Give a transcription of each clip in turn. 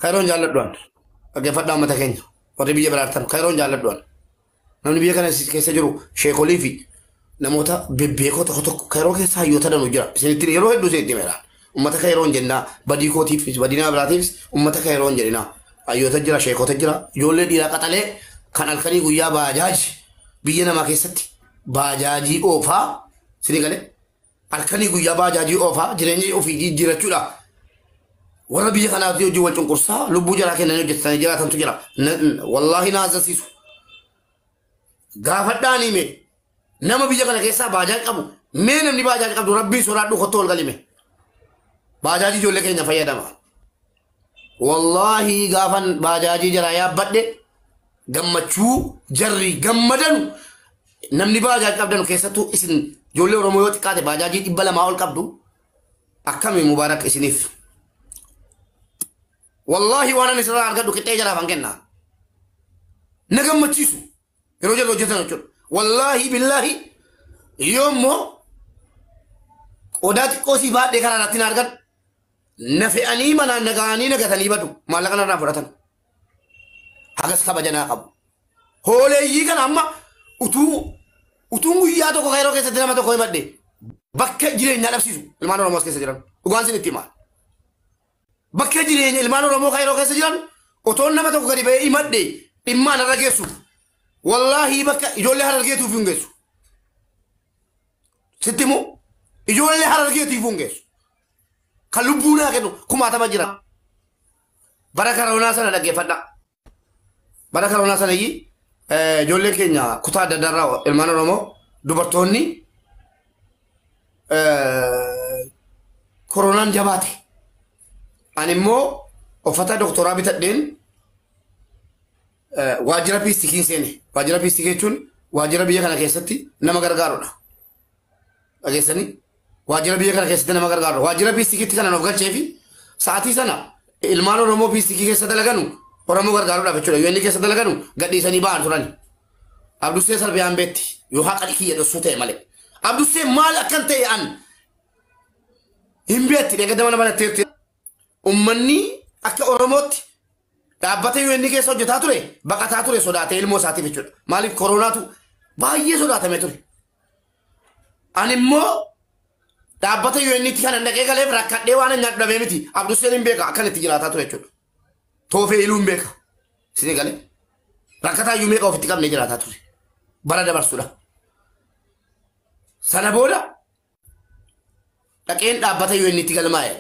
Kairoon jaalladhu an. Dhaggeeffadhaa uummata keenya. Warri biyya biraartan Kairoon jaalladhu an. Namni biyya kana keessa jiru sheekolii fi namoota bebbeekoo tokko tokko Kairoo keessa hayyoota danuu jira. Isinitti yeroo hedduu isinitti himeera. Uummata Kairoon jennaa badii kootiif badii nama biraatiifis uummata Kairoon jedhinaa. Hayyoota jira, sheekota jira, ijoollee dhiiraa qaxalee kan halkanii guyyaa baajaaji biyya namaa keessatti baajaajii oofaa isinii galee halkanii guyyaa baajaajii oofaa jireenya ofii jijjiirachuudha. Warra biyya kanaatti hojii wal cunqursaa lubbuu jaraa kennanii hojjetanii jiraatantu jira. Wallaahi na azzasiisu. Gaafadhaan hime nama biyya kana keessaa baajaaj qabu mee namni baajaaj qabdu rabbiin sodaadhu kottu ol galime. Baajaajii ijoollee keenya fayyadama. Wallaahi gaafan baajaajii jaraa yaabbadhe gammachuu jarri gammadanu namni baajaaj qabdanu keessattuu isin ijoollee Oromoo yoo xiqqaate baajaajii 200 ol qabdu akkami mubaarak isiniif. Wallaahi waan ani sirraa argadhu qixxee jaraaf han kenna. Na gammachiisu yeroo jarri hojjetan jechuudha. Wallaahi billaahi yoo immoo qodaa xiqqoo sii baadhee karaa irratti na argadhu na fe'anii manaan na ga'anii na gatanii badu maallaqa narraa fudhatan. Hagas kabajanaa qabu. Hooleeyyii kana amma utuu utuun guyyaa tokko Kairoo keessatti nama tokko himadhe bakka jireenyaa dhabsiisu ilmaan Oromoo as keessa jiran dhugaan sin itti himaa. Bakka jireenya ilmaan Oromoo Kairoo keessa jiran otoon nama tokko gadi ba'ee himadhe dhimma anarra geessu wallaahi bakka ijoollee Harargeetuuf hin geessu. Sitti himu ijoollee Harargeetiif hin geessu. Kan lubbuu naa kennu kumaatama jira. Bara karoonaa sana dhaggeeffadha. Bara karoonaa sana iyyii ijoolleen keenya kutaa adda addaarraa ilmaan Oromoo dubartoonni koronaan jabaate. Ani immoo uffata doktoraa bitadheen waajjira piistikiin seene. Waajjira piistikii jechuun waajjira biyya kana keessatti nama gargaarudha. Dhageessanii waajjira biyya kana keessatti nama gargaarudha. Waajjira piistikiitti kanan of galchee fi sa'aatii sana ilmaan Oromoo piistikii keessa dalaganu Oromoo gargaaruudhaaf jechuudha. UN keessa dalaganu gadhiisanii ba'an turan. Abdussee Sarbiyaan beetti yoo haqa kiyya dhossuu ta'e malee. Abdussee maal akkan ta'e an hin beetti dheegadda mana banatteerti. Uummanni akka Oromootti dhaabbata UN keessa hojjetaa ture baqataa ture sodaatee ilmoo isaatiif jechuudha. Maaliif koronaatu baay'ee sodaatamee ture. Ani immoo dhaabbata UN'tti kanan dhaqee galeef rakkadhee waan nyaadhu dhabee miti. Abdusseen hin beeka akkan itti jiraataa ture jechuudha. Toofee iluu hin beeka. Isin galee rakkataa iyyuu meeqa ofitti qabnee jiraataa ture. Bara dabarsuudha. Sana booda dhaqeen dhaabbata UN'tti galmaa'e.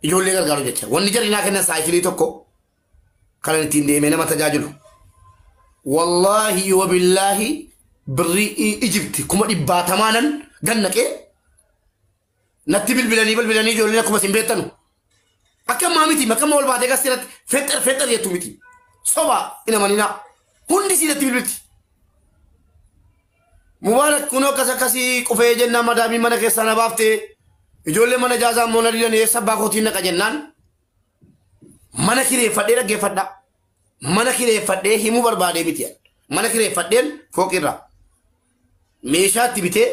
Ijoollee gargaaru jecha. Wanni jarri naa kennan saayikilii tokko kanan ittiin deemee nama tajaajilu. Wallaahi wabillaahi birrii Ijipti 100,000 gannaqee natti bilbilanii bilbilanii ijoolleen akkuma isin beektanu. Akka ammaa miti akka amma ol baatee gas irratti fexxer fexxer jettu miti. Soba hin amaninaa. Hundi sii natti bilbilti. Mubaarak kunoo akkas akkasii qufee jennaan madaamiin mana keessaa na baaftee ijoollee mana jaazaa immoo na didan eessa abbaa kootiin naqa jennaan mana kireeffadhee dhaggeeffadhaa. Mana kireeffadhee himuu barbaadee miti. Mana kireeffadheen fooqirraa meeshaa itti bitee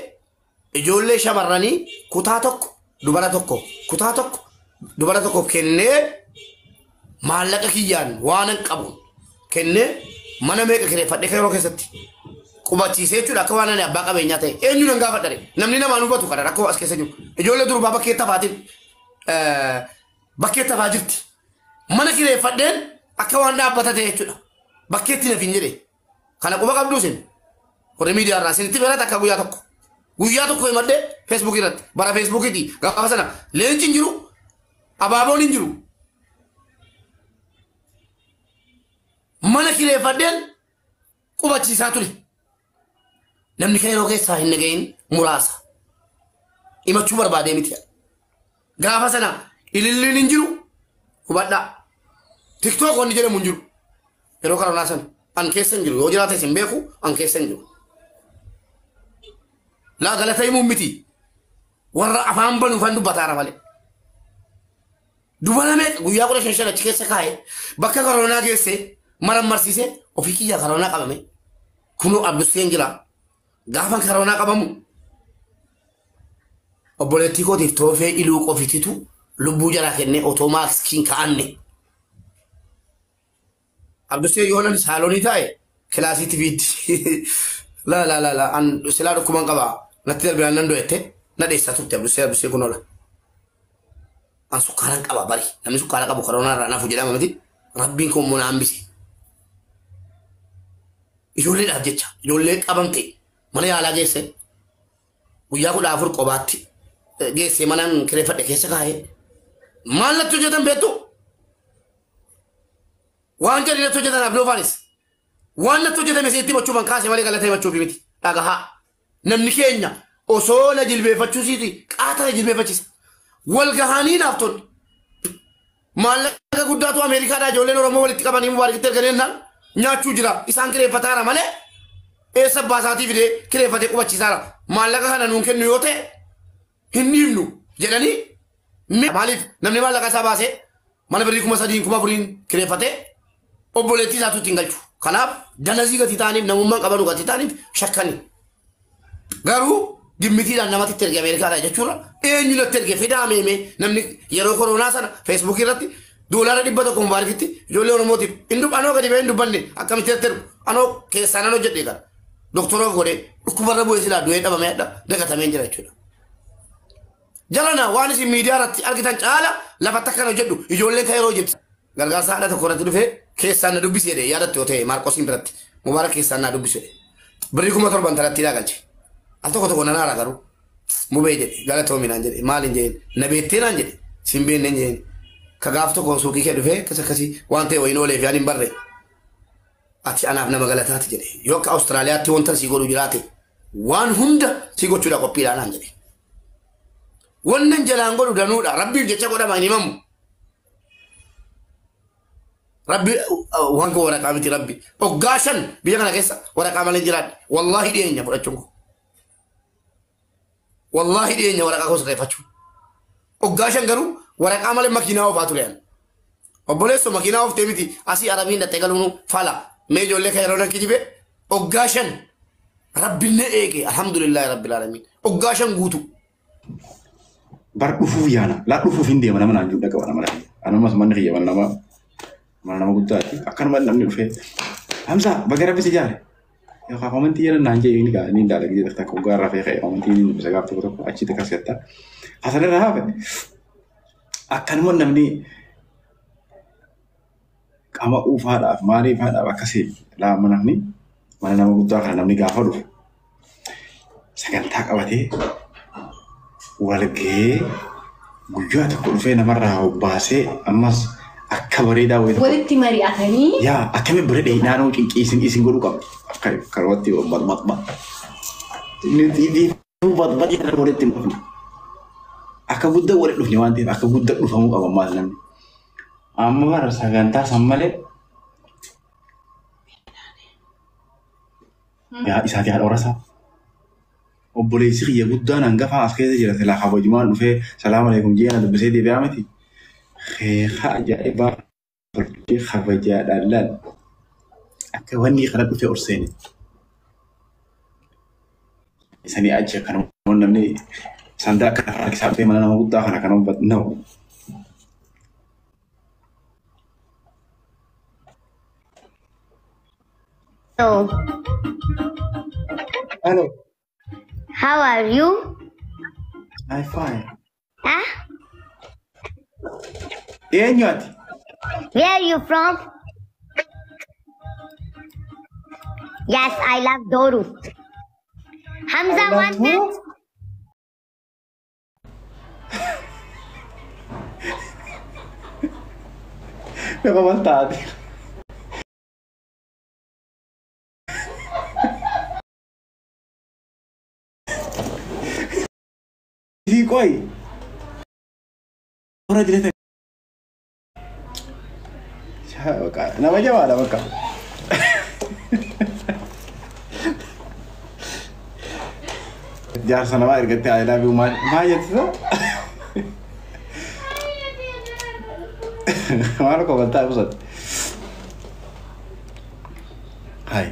ijoollee shamarranii kutaa tokko dubara tokko kutaa tokko dubara tokko kennee maallaqa kiyyaan waan hin qabu kennee mana meeqa kireeffadhee yeroo keessatti qubachiisee jechuudha akka waan ani abbaa qabeenyaa ta'e eenyu nan gaafadhare namni namaan hubatu kana rakkoo as keessa jiru ijoollee durbaa bakkee tafaatiin bakkee tafaa jirti mana kireeffadheen akka waan dhaabbata ta'e jechuudha bakkeetti naaf hin jedhe kana quba qabduu isin warri miidiyaa irraa isinitti beelata akka guyyaa tokko himadhee feesbuukii irratti bara feesbuukiiti gaafa sana leenci hin jiru abaaboon hin jiru mana kireeffadheen qubachiisaa ture. Namni kan yeroo keessaa hin dhagahin muraasa. Himachuu barbaadee miti. Gaafa sana ililliin hin jiru hubadhaa. Tiktook wanni jedhamu hin jiru. Yeroo karoonaa sana an keessa hin jiru yoo jiraates hin beeku an keessa hin jiru. Laa galata himuun miti. Warra afaan banuufan dubbataara malee. Dubara meeqa guyyaa 15 achi keessa kaa'ee bakka karoonaa geesse marammarsiisee ofii kiyya karoonaa qabame. Kunoo Abdusseen jira. Gaafa karoonaa qabamu obboleettii kootiif toofee iluu qofititu lubbuu jaraa kennee otoo maaskiin ka'anne. Abdusee yoonan saalonii taa'e kilaasii tiviitti. La la la la an silaa dhukkuban qaba natti darbinaan nan do'ette na dheessaa turte Abdusee kun oola. An sukkaaran qaba bari namni sukkaara qabu koronaa irraa nafu jedhama miti rabbiin kun immoo na hambise. Ijoolleedhaaf jecha ijoollee qabamte mana yaalaa geesse guyyaa 14 qobaatti geesse manaan kireeffadhe keessa kaa'ee maal natti hojjetan beektu? Waan jedhi natti hojjetan abdoofaanis waan natti hojjetame seetti himachuufan kaase malee galata himachuufi miti dhagahaa namni keenya osoo na jilbeeffachuu siiti qaata na jilbeeffachiisa wal gahanii naaf tolli maallaqa guddaatu Ameerikaadhaa ijoolleen Oromoo walitti qabanii Mubaarakitti erganii jennaan nyaachuu jira isaan kireeffataara malee eessa baasaatii fidee kireeffatee qubachiisaara maallaqa kana nuun kennu yoo ta'e hin dhiibnu jedhanii maaliif namni maallaqa isaa baasee mana birrii 3,000 4,000 kireeffatee obboleettii isaatu ittiin galchu. Kanaaf danazii gatii ta'aniif namummaan qabanu gatii ta'aniif shakkanii. Garuu gimmitiidhaan namatti itti erge Ameerikaadhaa jechuudha. Eenyu natti erge fidaa meemee namni yeroo koronaa sana feesbuukii irratti $100 Mubaarakitti ijoollee Oromootiif hin dub anoo gadi ba'ee hin dubbanne akkamitti natti ergu anoo keessaan anoo jedhee kana. Doktoroof godhee dhukkubarra bu'ee silaa du'ee dhabamee hadha dagatamee jira jechuudha. Jalana waan isin miidiyaa irratti argitan caala lafatti akkana hojjedhu ijoolleen kan yeroo hojjetu. Gargaarsa haadha tokko irratti dhufee keessaan na dubbisi jedhee yaadatte yoo ta'e Maarqosiin biratti Mubaarak keessaan na dubbisi jedhee. Birrii 7,000 taratti galche. Al tokko tokko nan haara garuu mubee jedhe galatoomi naan jedhe maaliin jedheen na beektee naan jedhe sin beenneen jedheen. Ka gaaf tokko suuqii kee dhufee akkas akkasii waan ta'e wayiin oolee fi ani hin barre. Ati anaaf nama galataati jedhe yoo akka Awustiraaliyaatti wanta si godhu jiraate waan hunda si gochuudha qophiidhaa naan jedhe. Wannan jalaan godhu danuudha rabbiif jecha godhama hin himamu. Rabbi waan koo waraqaa miti rabbi. Waggaa 5 biyya kana keessa waraqaa malee jiraadhe. Wallaahi dhiyeenya fudhachuun koo. Wallaahi dhiyeenya waraqaa koo sirreeffachuu. Waggaa 5 garuu waraqaa malee makiinaa oofaa ture ani. Obboleessoo makiinaa ooftee miti asii Arabiin dhattee galuun fala. Mee ijoollee kan yeroo nan kijibe waggaa 5 rabbiin na eege alhamdulillahi rabbil aalamiin. Waggaa 5 guutuu. Bar dhufuuf yaana. Laa dhufuuf hin deema nama naan jiru dhaqaba nama lafi. Anumas manni kiyya mana nama guddaati. Akkanuma namni dhufee Hamza baga rabbi si jaare. Yookaan komentii jedhan naan jee inni inni ilaala gidee takka hoggaa irraa fe'ee komentii inni dubbisa gaaf tokko tokko achitti akkas jetta. Hasan irraa hafe. Akkanuma namni qaama uufaadhaaf maaliifaadhaaf akkasii laama namni mana nama guddaa kana namni gaafa dhufu sagantaa qabatee walgahee guyyaa tokko dhufee namarraa hobbaasee ammas akka bareedaa wayii tokko walitti mari'atanii yaa akkamiin bareeda naannoo cinqii isin godhuu qabdi akka karooti baxbaxba baxbaxii kana walitti hin dhufne akka guddaa walitti dhufne waan ta'eef akka guddaa dhufamuu qaba ammaas namni amma bara sagantaa san malee yaa isaatii haadha warra obboleessi kiyya guddaan hangafaa as keessa jira silaa kabajumaan dhufee salaam alaikum jee na dubbisee deebi'aa miti. Heekaa ajaa'ibaa tolchee kabajaadhaan laal akka wanni kana dhufee ol seene. Isanii achi akkanuma namni sandaa akka harkisaa dhufee mana nama guddaa kana kan uffatu nama. Hello. Hello. How are you? I'm fine. Huh? Eenyu ati? Where are you from? Yes, I love Doru. Hamza, I love 1 minute. Meeqa maal taate? Isii qoyi. Hora jireta. Nama jabaadha bakka. Jaarsa namaa ergattee I love you maal maal jettisa? Maal kobaltaa ibsate? Hai.